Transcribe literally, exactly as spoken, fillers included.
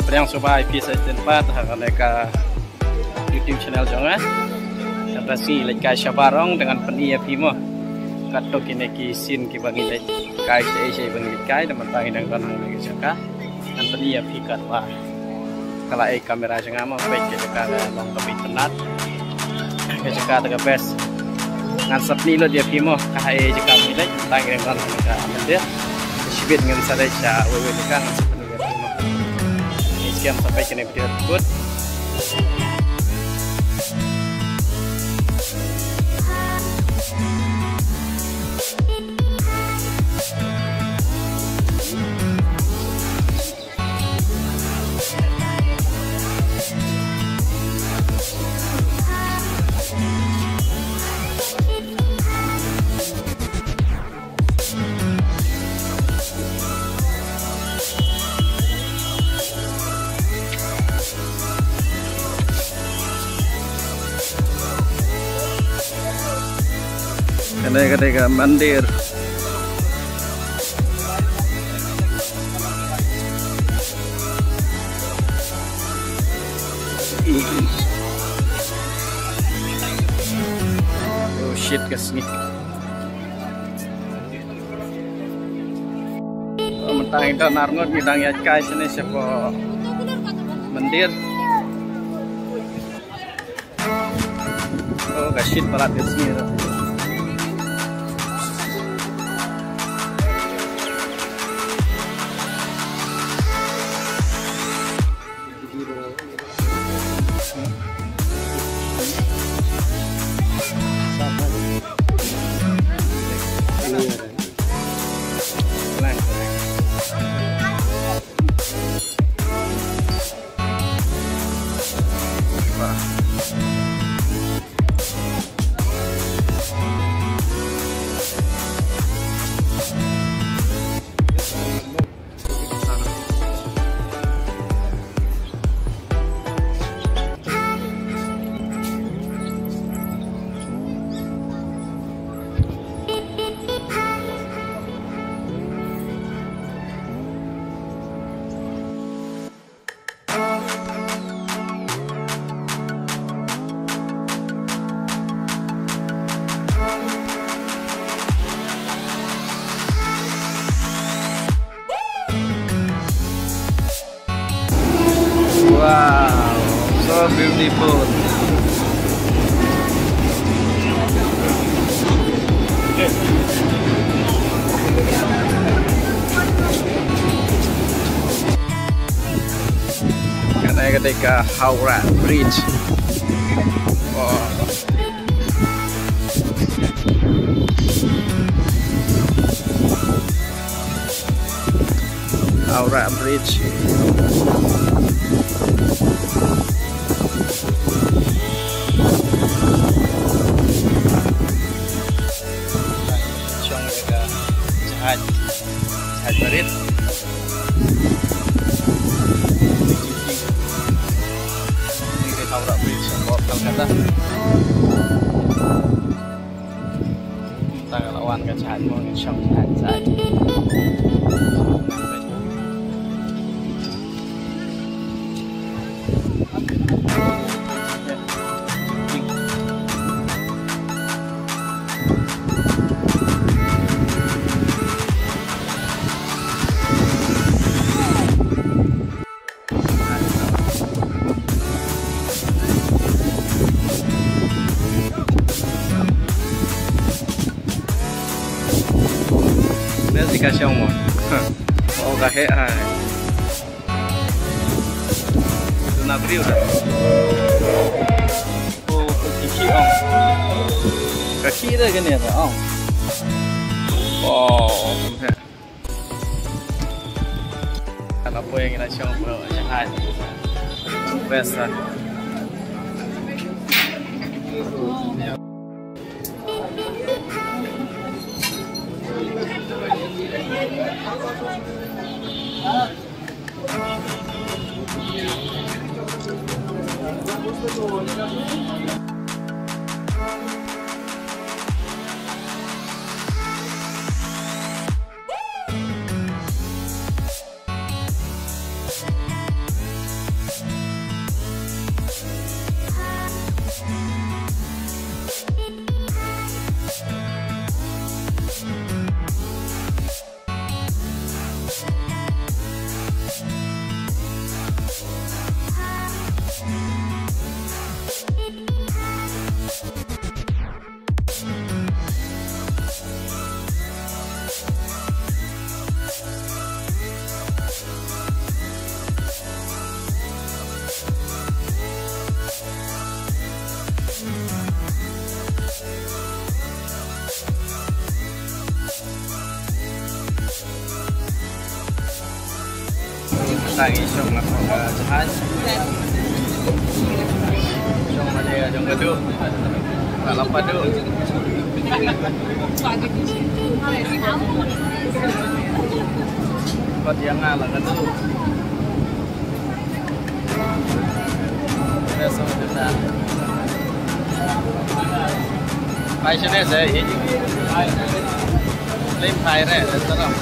Pdiang sngewbha ïa phi sa shisien pat ha kane ka YouTube channel jong nga. Kata sngi leit kai shabar ong, te ngan pyni ïa phi mo. Katto kine ki scene kiba ngi leit kai, shaei shaei ba ngi leit kai, te mynta ngi dang don hangne ka jaka. Ngan pyni ïa phi katba ka la ai camera jong nga mo, peit ka jaka ka long kaba itynnad. Ka jaka te ka best. Ngan sa pyni lut ïa phi mo, kaei jaka ba ngi leit, mynta ngi dang don hangne ka mynta. Shibit ngan sa leit sha wei wei jaka ngan sa pyni ïa phi mo. Ngi skhem sa peit kane ka video. Good. Kane ka dei ka mandir. Oh shit, ka sngi. Mynta ngi don arngut, ngi dang ïaid kai shane shapoh mandir. Oh, ka shit palat ka sngi ruh. Wow, so beautiful. Kane ka dei ka Howrah Bridge. Oh. Howrah Bridge. Shong ïa ka jahaj, jahaj barit. Ni dei Howrah Bridge, Kolkata. Tang la wan ka jahaj mo, ngin shong jahaj, jahaj. Best di ka shong mo. Oh, ka heh hai. Tu na briew da. Oh, ka khih ong. Ka khih da kane da ong. Oh, ka heh. Ka la poi ngi la shong bro, jahaj. Best ah. Ngi shong na ka jahaj. Shong ma le jong ka duh. Ka la pa duh. Pat ïa nga la ka duh. Ka song ka ta. Pai shane se hi. Lim phai re, restaurant.